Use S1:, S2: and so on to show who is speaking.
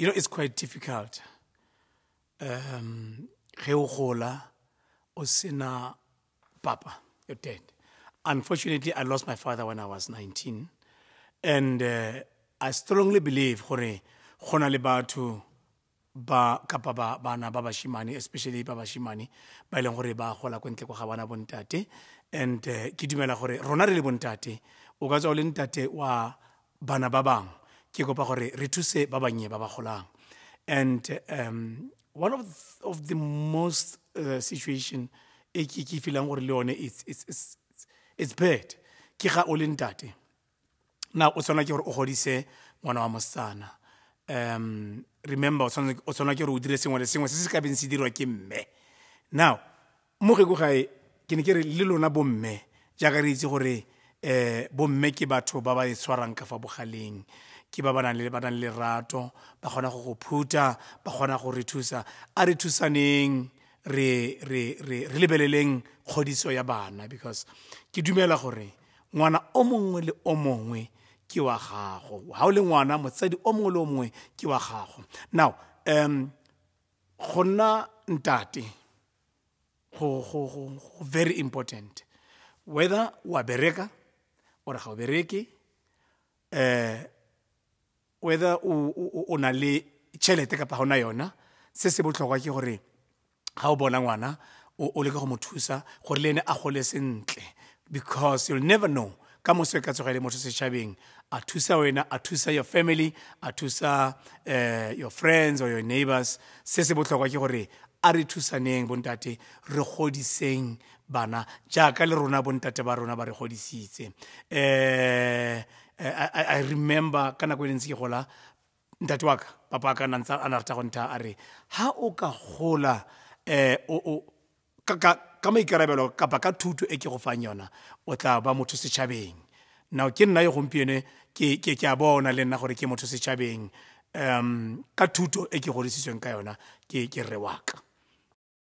S1: It's quite difficult. Ge o gola o sena papa, you're dead. Unfortunately, I lost my father when I was 19. And I strongly believe gore go na le batho ba kapa ba bana ba bashimane, especially ba bashimane ba e leng gore ba gola ko ntle kwa ga bana bontate. And ke dumela gore rona re le bontate, o ka tswa o le ntate wa bana ba bangwe, ke kopa gore re thuse ba bannye ba ba golang. And one of the most situation e ke feelang gore le yone it's bad, ke ga o le ntate na o tshwanela ke gore o godise ngwana wa mosetsana. Remember, o tshwanela ke gore o dire sengwe le sengwe se se ka beng se dirwa ke mme. Now mo ge ko gae ke ne ke re le lona bomme, jaaka re itse gore bomme ke batho ba ba e tshwarang ka fa bogaleng, ke ba ba nang le, ba nang le lerato, ba kgona go go phutha, ba kgona go re thusa. A re thusaneng, re lebeleleng kgodiso ya bana, because ke dumela gore ngwana o mongwe le o mongwe ke wa gago. Ha o le ngwana, motsadi o mongwe le o mongwe ke wa gago. Now, go nna ntate go very important, whether wa bereka or ga o bereke, whether o na le tšhelete kapa ga o na yona. Se se botlhokwa ke gore ga o bona ngwana, o leke go mo thusa gore le ene a gole sentle, because you'll never know ka moso e ka tsoga e le motho setšhabeng, a thusa wena, a thusa your family, a thusa your friends or your neighbors. Se se botlhokwa ke gore a re thusaneng bontate, re godiseng bana jaaka le rona bontate ba rona ba re godisitse. I remember ka nako e ntse ke gola, ntate wa ka, papa ka na ntse a na rata go ntha a re, ha o ka gola, o ka maikarabelo kapa ka thuto e ke go fang yona, o tla ba motho setšhabeng. Now ke nna yo gompieno ke a bona le nna gore ke motho setšhabeng, ka thuto e ke godisitsweng ka yona ke rre wa ka.